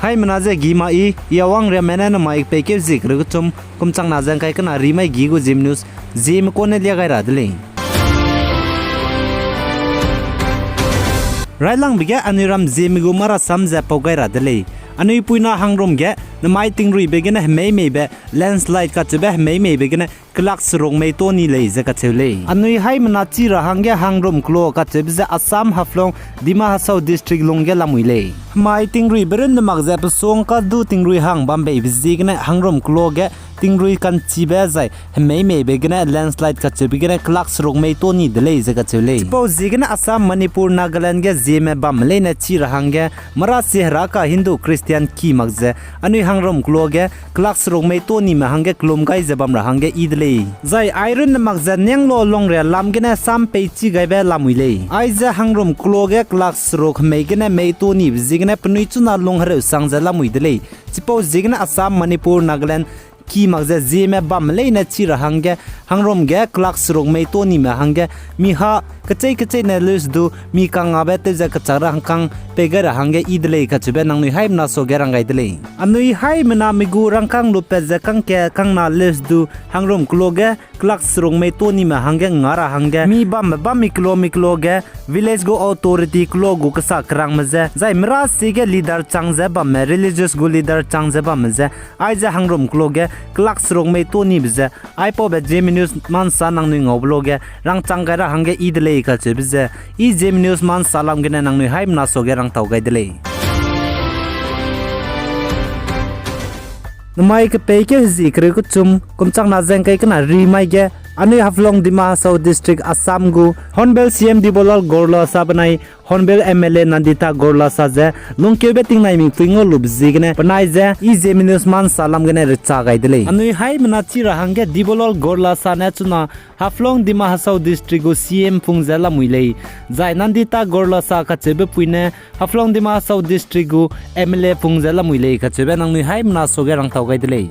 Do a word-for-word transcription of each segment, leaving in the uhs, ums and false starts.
Haimena ze gi ma i, i awang riamme ne namai kepeikeu zie kereu kechum, kum changna ze ngkai kena rimai gi gu Zeme News, Zeme kone lia gai ra de lei. Railangbe ge anui ram Zeme gu marasam ze pau gai ra de lei. Anui puina Hangrum ge, namai tingruibe gene hemei meibe, landslide kacheube hemei meibe gene, kelak seruk mei to ni lei ze kacheu lei. Anui haimena chi ra hangge Hangrum kelo kacheube ze Assam Haflong Dima Hasao District lungge lamui lei. Hemai tingruibe runne mak ze pesuang kadu tingrui hang bambeibe ziegene Hangrum kelo ge tingrui kanchibe zai hemei meibe gene landslide kacheube gene kelak seruk mei to ni de lei ze kacheu lei. Chipau ziegene Assam, Manipur, Nagaland ge Zeme bamme leine chi ra hangge, mara si heraka Hindu Christian ki mak ze, anui Hangrum kelo ge kelak seruk mei to nime hangge kelum gai ze bam ra hangge yi de lei. Zai ai runne mak ze Nianglo lungria lam gene sam peichi gaibe lamui lei. Aize Hangrum kelo ge kelak seruk hemei gene mei to nibe ziegene penui chuna lung hereu sang ze lamui de lei. Chipau ziegene Assam, Manipur, Nagaland ki mak ze Zeme bamme leine chi ra hangge, Hangrum ge kelak seruk mei to nime hangge, mi ha kechei kecheine leuse du, mi kangngabe tew ze kechak ra hangkang pei gai ra hangge yi de lei kacheube nangnui haimena suage rang gai de lei. Anui haimena mi gu rangkâng lupat ze kangke kangna leuse du, Hangrum kelo ge kelak seruk mei to nime hangge nga ra hangge, mi bamme bam mi kelo mi kelo ge, village gu authority kelo gu kesa kerangme ze, zai mera si ge leader chang ze bamme, religious gu leader chang ze bamme ze, aize Hangrum kelo ge kelak seruk mei to nibe ze, aipaube Zeme News mansa nangnui ngaube lo ge rangchang gai ra hangge yi de lei kacheube ze, i Zeme News mansa lam gene nangnui haimena suage rangtau gai de lei. Namai kepeikeu hezie kereu kechum, kum changna ze ngkai kena rimai ge, anui Haflong Dima Hasao District Assam gu, Honourable C M Debolal Gorlosa benai Honourable M L A Nandita Gorlosa ze, lungkeube tingnai mingpui ngau lube ziegene, penai ze, i Zeme News mansa lam gene recha gai de lei. Anui haimena chi ra hangge Debolal Gorlosa ne chuna Haflong Dima Hasao District gu C M pung ze lamui lei. Zai Nandita Gorlosa kacheube pui ne Haflong Dima Hasao District gu M L A pung ze lamui lei kacheube nangnui haimena suage rangtau gai de lei.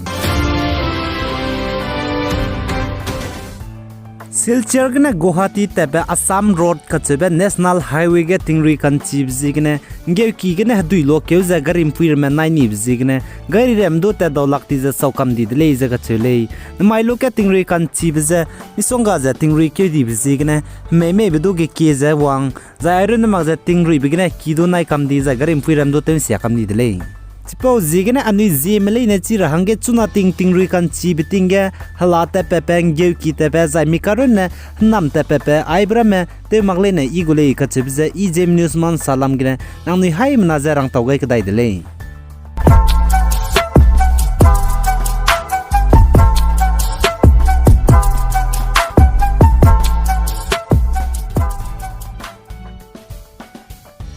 Silchar gene Guwahati tatbe Assam Road kacheube National Highway ge tingrui kanchibe ziegene, nggeuki gene hedui lokeu ze gari mpui ramme nai nibe ziegene, gari ram du tat dau lak di ze sau kam di de lei ze kacheu lei. Namai luge tingrui kanchibe ze, misongga ze tingrui keu dibe ziegene, hemei meibe du gekie ze wang, zai ai runne mak ze tingruibe gene ki du nai kam di zai gari mpui ram du tew nsia kam di de lei. Chipau ziegene anui Zeme leine chi ra hangge chuna ting tingrui kanchibe ting ge, hela tatpatbe, nggeuki tatbe, zai mi karunne hênam tatpatbe, aibe ramme tew mak leine i gu lei kacheube ze i Zeme News mansa lam gene nangnui haimena ze rangtau gai kedai de lei.